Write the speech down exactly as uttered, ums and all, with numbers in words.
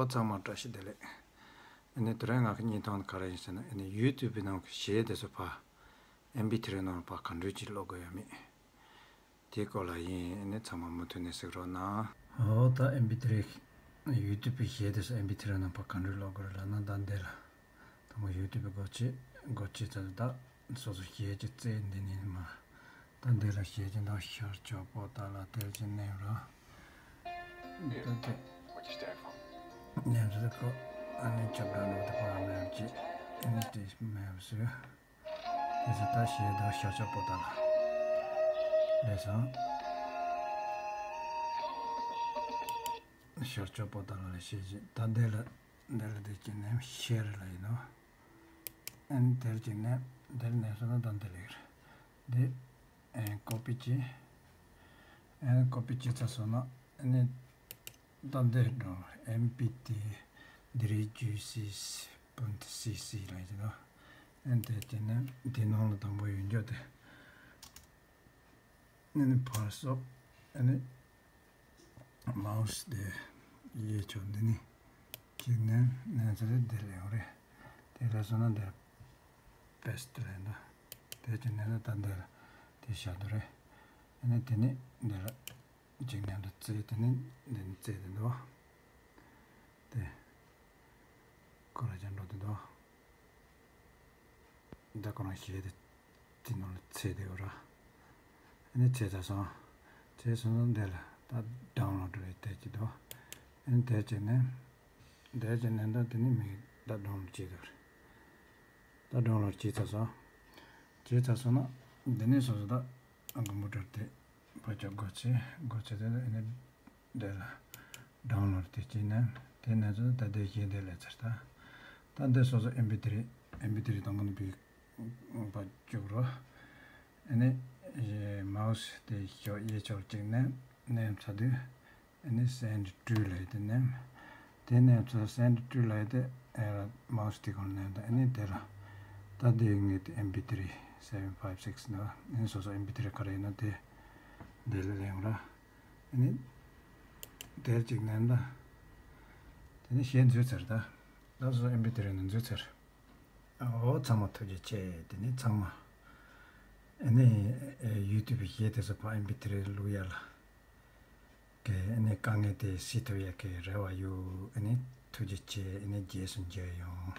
ཚང་མ་བཀྲ་ཤིས་བདེ་ལེགས། ཨ་ནི་དེ་རིང་ང་གི་བརྙན་ཐུང་ག་རེ་ཡིན་ཟེར་ན། ཨ་ནི་ཡུ་ཊུབ་ནང་གི་གཞས་དེ་ཚོ་ཕར་ཨེམ་པི་ཐི་རི་ནང་ཕར་ག་འདྲ་ཅིག་ཀློག་དགོས་ཡོད་མེད། དེའི་སྐོར་ལ་ཡིན། ཨ་ནི་ཚང་མ་མུ་མཐུད་ནས་གཟིགས་རོགས་གནང་། འོ་ད་ཨེམ་པི་ཐི་རི། ཡུ་ཊུབ་གི་གཞས་དེ་ཚོ་ཨེམ་པི་ཐི་རི་ནང་ཕར་ག་འདྲ་ཀློག་དགོས་རེད་ལབ་ན། ད་འདི་ལ། དང་པོ་ཡུ་ཊུབ་སྒོ་ཕྱེ། སྒོ་ཕྱེ་ཚར་ད། སོ་སོ་གཞས་ཀྱི་རྩེ་འདི་ནས་མར། ད་འདི་ལ་གཞས་ཀྱི་འདུག་ཤར་ཕྱོགས་པོ་ཏཱ་ལ། དེར་གྱི་མནན་རོགས། ད་དེ་མནན་ཚར་ད་ཁོ། ཨ་ནི་ཆོག་ག་ནོ་དེ་ཕར་མེད་ཅིག་ཨ་ནི་དེ་མེད་པ་བཟོས། དེ་ཚོ་ད་གཞས་འདུག་ཤར་ཕྱོགས་པོ་ཏཱ་ལ། ལས་སོང་། ཤར་ཕྱོགས་པོ་ཏཱ་ལ་ལ་གཞས་ཀྱི། ད་འདི་ལ། འདི་ལ་དེ་གྱི་མནན། ཤེར་ལ་ཡིན་ནོ། ཨ་ནི་དེར་གྱི་མནན། དེར་མནན་སོང་ན་ད་འདི་ལ་ཡོད་རེད། འདི། ཨེ། ཀོ་པི་བྱས། ཨེ། ཀོ་པི་བྱས་ཚར་སོང་ན། ཨ་ནི་ད་འདི་འགྲོ། ཨེམ་པི་ཐི་རི་ཇུ་སི་སི་པོན་ཊི་སི་སི་ལ་ཡིན་ནོ། ཨ་ནི་དེར་གྱི་མནན། དེ་ནང་ལ་དང་པོ་ཡོད་འཇོག་དེ། ཨ་ནི་ཕར་སོང་། ཨ་ནི་མའོ་སི་དེ་གཡས་ཕྱོགས་འདི་ནས་གཅིག་མནན། མནན་ཚར་དེ་འདི་ལ་ཡོང་རེད། དེ་ལ་སོང་ན་འདིར་པེ་སི་ཊི་ལ་ཡིན་ད། དེ་གཅིག་མནན་ན་ད་འདི་ལ་དེ་བཞག་འདུག་རེད། ཨ་ནི་དེ་ནས་འདི་ལ་གཅིག་མནན་དུ་བཙལ། དེ་ནས་འདི་ནས་བཙལ་དེ་འདུག་བ། དེ། ཁོ་རང་ཅང་འགྲོ་དེ་འདུག་ད་ཁོ་རང་གཞས་དེ་དེ་ནང་ལ་ཚེས་དེ་ཡོད་ར། ཨ་ནི་ཚེས་ཚར་སོང་། ཚེས་སོང་ཙང་འདི་ལ་ད་ཌའུན་ལོཌ་རེད་དེ་གྱི་འདུག་ཨ་ནི་དེར་གྱི་མནན། དེར་གྱི་མནན་ད་དེ་ནི་མི་ད་ཌའུན་ལོཌ་བྱས་འདུག་རེད། ད་ཌའུན་ལོཌ་བྱས་ཚར་སོང་། བྱས་ཚར་སོང་ན་འདི་ནས་སོ་སོ་ད་ཀམ་པུ་ཊར་དེ་ཕར་ཕྱོགས་སྒོ་ཕྱེ། སྒོ་ཕྱེ་དེ་ཨ་ནི། འདི་ལ་ཌའུན་ལོཌ་དེ་གཅིག་མནན། དེ་མནན་ཚར་ད་དེ་གཞས་འདི་སླེབས་ཚར་ད། ད་འདི་སོ་སོ་ཨེམ་པི་ཐི་རི། ཨེམ་པི་ཐི་རི་དང་པོ་ནས་བུད་པ་བཅུག་རོགས། ཨ་ནི་མའོ་སི་དེ་ཕྱོགས་གཡས་ཕྱོགས་གཅིག་མནན། མནན་ཚར་དུས་ཨ་ནི་སེན་ཌི་ཊུ་ལབ་ཡས་དེ་མནན། དེ་མནན་ཚར་སེན་ཌི་ཊུ་ལབ་ཡས་དེ་ཨེ་ར་མའོ་སི་དེ་སྒང་མནན་ད། ཨ་ནི་དེ་ལ་ད་དེ་ངའི་དེ་ཨེམ་པི་ཐི་རི་སེ་བེན་ཕའིབ་སིག་སི་ནི། ཨ་ནི་སོ་སོ་ཨེམ་པི་ཐི་རི་ག་རེ་ཡིན་ན་དེ་འདི་ལ་སླེབས་ཡོང་ར། ཨ་ནི་དེར་གཅིག་མནན་ད། དེ་ནས་གཞས་འཛུལ་ཚར་ད། ད་སོ་སོ་ཨེམ་པི་ཐི་རི་ནང་འཛུལ་ཚར། འོ་ཚང་མ་ཐུགས་རྗེ་ཆེ། དེ་ནས་ཚང་མ། ཨ་ནི་ཡུ་ཊུབ་གི་གཞས་དེ་ཚོ་ཕར་ཨེམ་པི་ཐི་རི་བླུག་ཡ་ལ་གི་ཨ་ནི་དཀའ་ངལ་དེ་སེལ་ཐུབ་ཡ་གི་རེ་བ་ཡོད། ཨ་ནི་ཐུགས་རྗེ་ཆེ། ཨ་ནི་རྗེས་སུ་མཇལ་ཡོང་།